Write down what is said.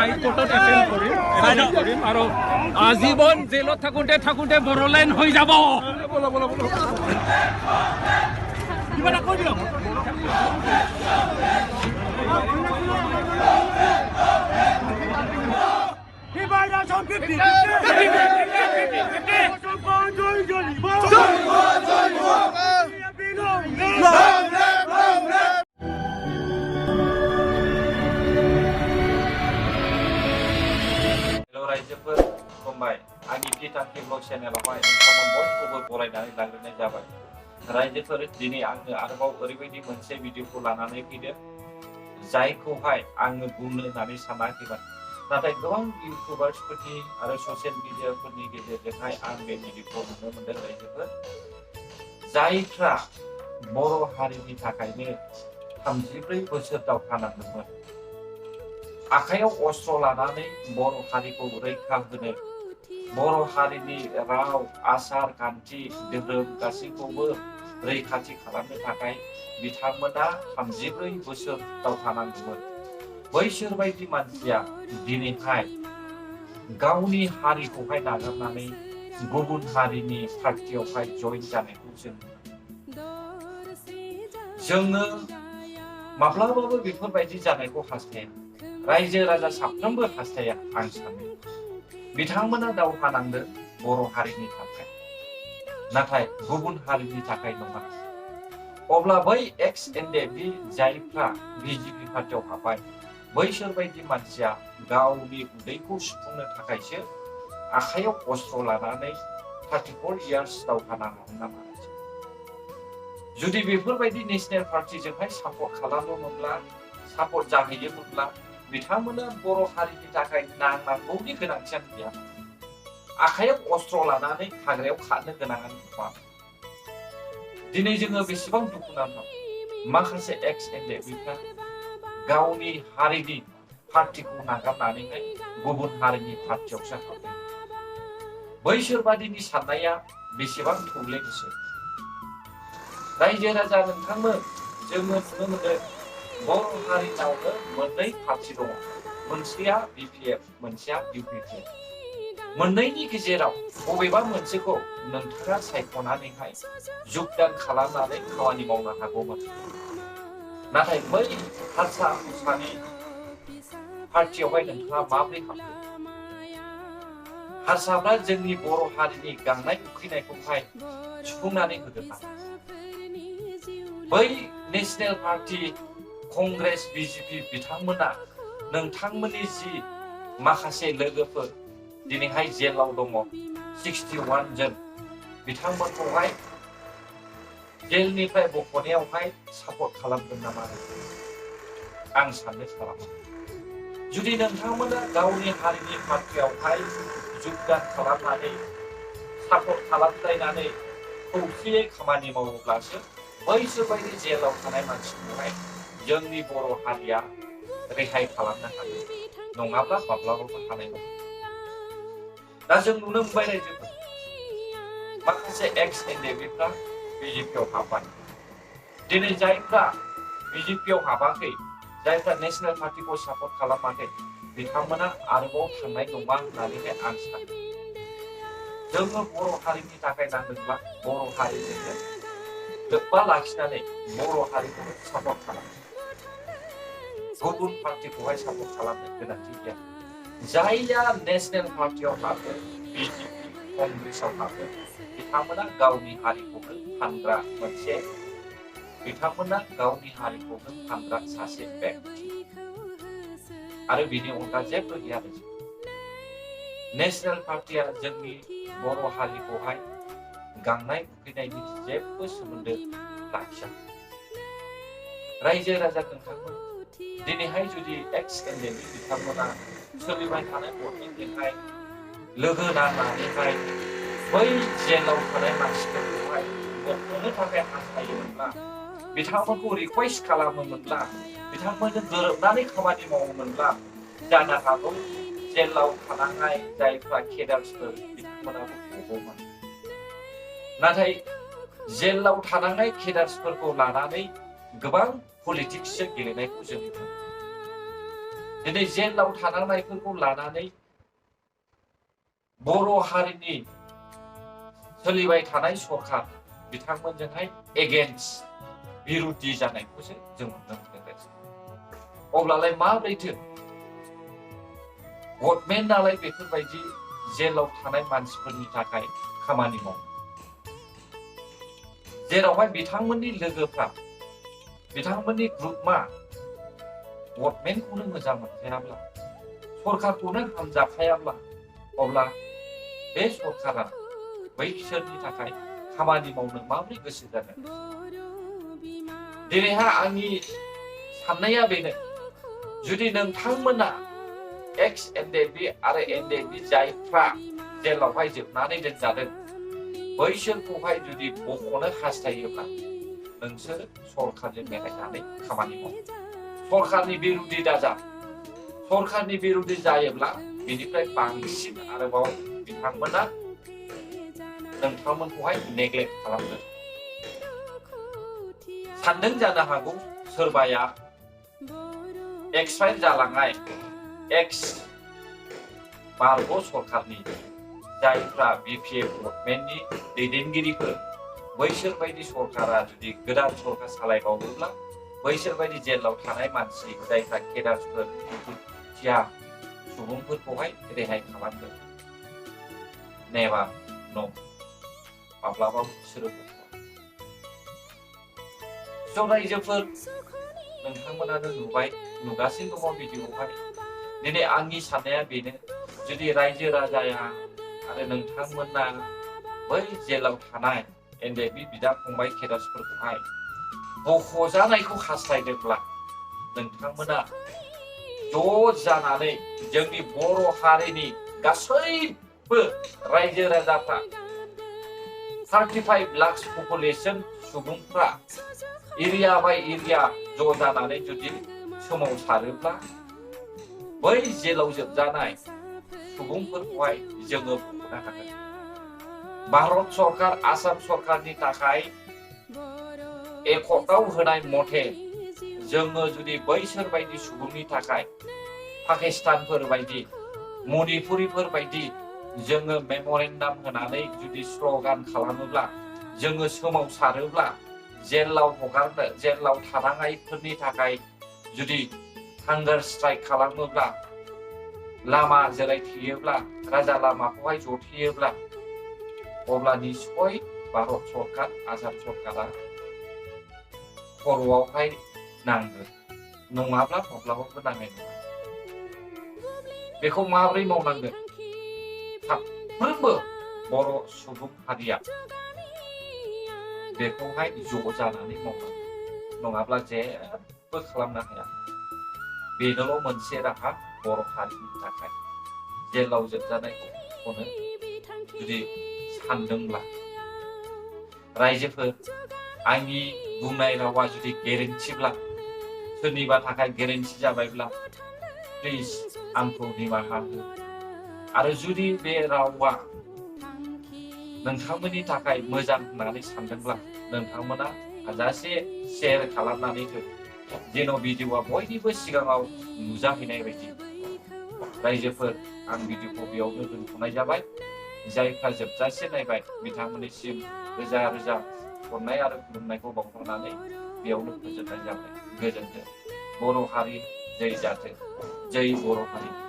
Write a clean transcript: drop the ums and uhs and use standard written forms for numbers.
হাইকোর্টত Apple কৰিম আৰু আজীৱন জেলত থাকোঁতে বড়োলেণ্ড হৈ যাব। কিবা এটা কৈ দিয়ক। रायजोफोर खुलुमबाय आंनि बिथांखि ब्लग चेनेलावहाय नोंथांमोन बयखौबो बरायनानै लाग्रोनाय जाबाय। रायजोफोर दिनै आङो आरोबाव ओरैबायदि मोनसे भिडिअखौ लानानै फैदों जायखौहाय आङो बुंनो होननानै सानाखैमोन, नाथाय गोबां इउटुबार्सफोरनि आरो ससियेल मिडियाफोरनि गेजेरजोंहाय आं बे भिडिअखौ नुनो मोनदों। रायजोफोर जायफ्रा बर' हारिनि थाखायनो 34 बोसोर दावहा नांदोंमोन, आखायाव अस्त्र लानानै बर' हारिखौ रैखा होनो, बर' हारिनि राव आसार खान्थि धोरोम गासैखौबो रैखाथि खालामनो थाखाय बिथांमोना 34 बोसोर दावहा नांदोंमोन। बैसोर बायदि मानसिया दिनैहाय गावनि हारिखौहाय नागारनानै गुबुन हारिनि पार्टियावहाय जइन जानायखौ जोङो माब्लाबाबो बेफोरबायदि जानायखौ हास्थाया। रायजो राजा साफ्रोमबो हास्थाया। आं सानो बिथांमोना दावहा नांदों बर' हारिनि थाखाय, नाथाय गुबुन हारिनि थाखाय नङा। अब्ला बै एक्स एनडेपि जायफ्रा बिजेपि पार्टियाव हाबबाय, बैसोर बायदि मानसिया गावनि उदैखौ सुफुंनो थाखायसो आखायाव अस्त्र लानानै 34 इयार्स दावहा नांदोंमोन नामा? जुदि बेफोरबायदि नेशनेल पार्टिजोंहाय सापर्ट खालामोमोनब्ला, सापर्ट जाहैयोमोनब्ला, बिथांमोना बर' हारिनि थाखाय नांनांगौनि गोनांथियानो गैया। आखायाव अस्त्र लानानै हाग्रायाव खारनो गोनाङानो नङा। दिनै जोङो बेसेबां दुखुनांथाव, माखासे एक्स एनडेपिफ्रा गावनि हारिनि पार्टिखौ नागारनानैहाय गुबुन हारिनि पार्टियावसो हाबदों। बैसोर बादिनि साननाया बेसेबां थौले गोसो। रायजो राजा नोंथांमोन, जोङो नुनो मोनदों बर' हारिनावनो मोननै पार्टि दङ, मोनसेया बिपिएफ, मोनसेया इउपिपिएफ। मोननैनि गेजेराव बबेबा मोनसेखौ नोंथाङा सायख'नानैहाय जुगदान खालामनानै खामानि मावनो हागौमोन, नाथाय बै हारसा हारसानि पार्टियावहाय नोंथाङा माबोरै हाबदों? हारसाफ्रा जोंनि बर' हारिनि गांनाय उखैनायखौहाय सुफुंनानै होदों ना? बै नेशनेल पार्टि कंग्रेस बिजेपि बिथांमोना नोंथांमोननि जि माखासे लोगोफोर दिनैहाय जेलाव दङ 61 जन, बिथांमोनखौहाय जेलनिफ्राय बख'नायावहाय सापर्ट खालामदों नामा? आं साननो खालामा। जुदि नोंथांमोना गावनि हारिनि पार्टियावहाय जुगदान खालामनानै सापर्ट खालामलायनानै खौसेयै खामानि मावोब्लासो बैसोर बायदि जेलाव थानाय मानसिखौहाय जोंनि बर' हारिया रेहाय खालामनो हागोन, नङाब्ला माब्लाबाबो हानाय नङा। दा जों नुनो मोनबाय रायजोफोर, माखासे एक्स एनडेपिफ्रा बिजेपियाव हाबबाय। दिनै जायफ्रा बिजेपियाव हाबाखै, जायफ्रा नेशनेल पार्टिखौ सापर्ट खालामाखै, बिथांमोना आरोबाव थांनाय नङा होननानैहाय आं सानो। जोङो बर' हारिनि थाखाय नांदोंब्ला बर' हारिजोंनो लोब्बा लाखिनानै बर' हारिखौ सापर्ट खालामो, गुबुन पार्टिखौहाय सापर्ट खालामनो गोनांथि गैया। जायया नेशनेल पार्टियाव हाबो, बिजेपि कंग्रेसाव हाबो, बिथांमोना गावनि हारिखौनो फानग्रा मोनसे, बिथांमोना गावनि हारिखौनो फानग्रा सासे व्यक्ति, आरो बिनि अनगा जेबो गैया। नेशनेल पार्टिया जोंनि बर' हारिखौहाय गांनाय उखैनायनि जेबो सोमोन्दो लाखिया। रायजो राजा नोंथांमोन, दिनैहाय जुदि एक्स एनडेपि बिथांमोना सोलिबाय थानाय भटनिंजोंहाय लोगो नांनानैहाय बै जेलाव थानाय मानसिफोरखौहाय बख'नो थाखाय हास्थायोमोनब्ला, बिथांमोनखौ रिक्वेस्ट खालामोमोनब्ला, बिथांमोनजों गोरोबनानै खामानि मावोमोनब्ला, जानो हागौ जेलाव थानाय जायफ्रा केडार्सफोर बिथांमोनाबो गगौमोन। नाथाय जेलाव थानाय केडार्सफोरखौ लानानै गोबां पलिटिक्सजों गेलेनायखौ जों नुनो मोनो। दिनै जेलाव थानांनायफोरखौ लानानै बर' हारिनि सोलिबाय थानाय सरखार बिथांमोनजोंहाय एगेन्स्ट बिरुद्धि जानायखौसो जों नुनो मोनगासिनो। अब्लालाय माब्रैथो गभर्नमेन्टआलाय बेफोरबायदि जेलाव थानाय मानसिफोरनि थाखाय खामानि मावो, जेरावहाय बिथांमोननि लोगोफ्रा बिथांमोननि ग्रुपआ गभर्नमेन्टखौनो मोजां मोनखायाब्ला, सरखारखौनो हामजाखायाब्ला, अब्ला बे सरखारा बैसोरनि थाखाय खामानि मावनो माबोरै गोसो जानो? दिनैहाय आंनि साननाया बेनो, जुदि नोंथांमोना एक्स एनडेबि आरो एनडेबि जायफ्रा जेलावहाय जोबनानै दोनजादों बैसोरखौहाय जुदि बख'नो हास्थायोब्ला नोंसोर सरखारजों मेलायनानै खामानि माव। सरखारनि बिरुद्धि दाजा। सरखारनि बिरुद्धि जायोब्ला बेनिफ्राय बांसिन आरोबाव बिथांमोना नोंथांमोनखौहाय नेग्लेक्ट खालामगोन। सानदों जानो हागौ सोरबाया एक्सपायार जालांनाय एक्स भारत सरखारनि जायफ्रा बिपिएफ गभर्नमेन्टनि दैदेनगिरिफोर, बैसोर बायदि सरकारा जुदि गोदान सरकार सालायबावोब्ला बैसोर बायदि जेलाव थानाय मानसि जायफ्रा केडारफोर दुखुथिया सुबुंफोरखौहाय रेहाय खालामगोन। नेबा न' माब्लाबाबो बिसोरो रायजोफोर नोंथांमोनानो नुगासिनो दङ भिडिअ'आवहाय। दिनै आंनि साननाया बेनो, जुदि रायजो राजाया आरो नोंथांमोना बै जेलाव थानाय एनडेबि बिदा फंबाय केडार्सफोरखौहाय बख'जानायखौ हास्थायदोंब्ला नोंथांमोना ज' जानानै जोंनि बर' हारिनि गासैबो रायजो राजाफ्रा 35 लाख पपुलेशन सुबुंफ्रा एरिया बाय एरिया ज' जानानै जुदि सोमावसारोब्ला बै जेलाव जोबजानाय सुबुंफोरखौहाय जोङो बख'नो हागोन। भारत सरकार आसाम सरकारनि थाखाय एकटआव होनाय मथे जोङो जुदि बैसोर बायदि सुबुंनि थाखाय पाकिस्तानफोर बायदि मणिपुरिफोर बायदि जोङो मेम'रेन्डाम होनानै जुदि स्ल'गान खालामोब्ला, जोङो सोमावसारोब्ला, जेलाव थानाङैफोरनि थाखाय जुदि हांगार स्ट्राइक खालामोब्ला, लामा जिरायथेयोब्ला, राजा लामाखौहाय जथेयोब्ला, अब्ला निस्सय भारत सरकार आसाम सरकारा खर'आवहाय नांगोन, नङाब्ला माब्लाबाबो नांनाय नङा। बेखौ माबोरै मावनांगोन? साफ्रोमबो बर' सुबुं हारिया बेखौहाय ज' जानानै मावनांगोन, नङाब्ला जेबो खालामनो हाया। बेनोल' मोनसे राहा बर' हारिनि थाखाय। जेलाव जोबजानायखौनो जुदि सानदोंब्ला रायजोफोर, आंनि बुंनाय रावा जुदि गेरेन्थिब्ला, सोरनिबा थाखाय गेरेन्थि जाबायब्ला प्लिज आंखौ निमाहा हो। आरो जुदि बे रावा नोंथांमोननि थाखाय मोजां होननानै सानदोंब्ला नोंथांमोना हाजासे शेयार खालामनानै हो, जेन' भिडिअ'आ बयनिबो सिगाङाव नुजाहैनाय बायदि। रायजोफोर, आं भिडिअ'खौ बेयावनो दोनथ'नाय जाबाय। जायफ्रा जोबजासे नायबाय बिथांमोननिसिम रोजा रोजा अननाय आरो खुलुमनायखौ बावहरनानै बेयावनो फोजोबनाय जाबाय। गोजोन्थों। बर' हारि जै जाथों, जै बर' हारि।